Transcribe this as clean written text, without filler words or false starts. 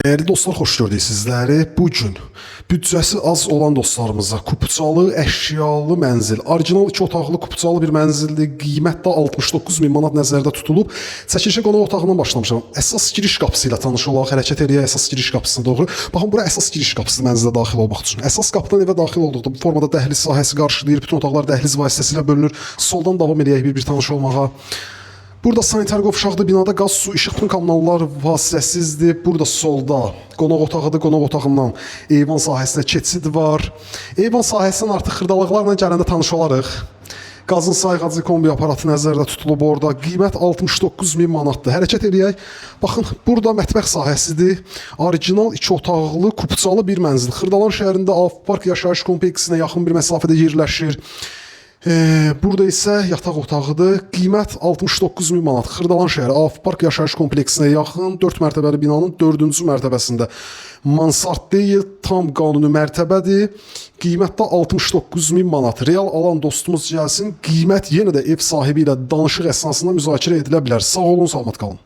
Dəyərli dostlar, xoş gördük sizləri. Bu gün büdcəsi az olan dostlarımıza kupçalı, əşyalı mənzil, orijinal 2 otaqlı kupçalı bir mənzildir. Qiymət də 69 min manat nəzərdə tutulub. Çəkilişə qonaq otağından başlamışam. Əsas giriş qapısı ilə tanış olaq, hərəkət eləyək əsas giriş qapısına doğru. Baxın, bura əsas giriş qapısı mənzilə daxil olmaq üçün. Əsas qapıdan evə daxil olduqda bu formada dəhliz sahəsi qarşılayır. Bütün otaqlar dəhliz vasitəsilə bölünür. Soldan davam eləyək bir-bir tanış olmağa. Burada sanitar qovşaqdır, binada qaz, su, işıq, bütün kommunallar vasitəsizdir. Burada solda qonaq otağıdır, qonaq otağından eyvan sahəsinə keçid var. Eyvan sahəsindən artıq xırdalıqlarla gələndə tanış olarıq. Qazın sayğacı kombi aparatı nəzərdə tutulub orada. Qiymət 69 min manatdır. Hərəkət eləyək. Baxın, burada mətbəx sahəsidir. Orijinal 2 otaqlı, kupçalı bir mənzil. Xırdalan şəhərində Av Park yaşayış kompleksinə yaxın bir məsafədə yerləşir. Burada isə yataq otağıdır. Qiymət 69 min manat. Xırdalan şəhəri Av Park yaşayış kompleksinə yaxın 4 mərtəbəli binanın 4-cü mərtəbəsində. Mansard deyil, tam qanuni mərtəbədir. Qiymət də 69 min manat. Real alan dostumuz gəlsin. Qiymət yenə də ev sahibi ilə danışıq əsnasında müzakirə edilə bilər. Sağ olun, salamat qalın.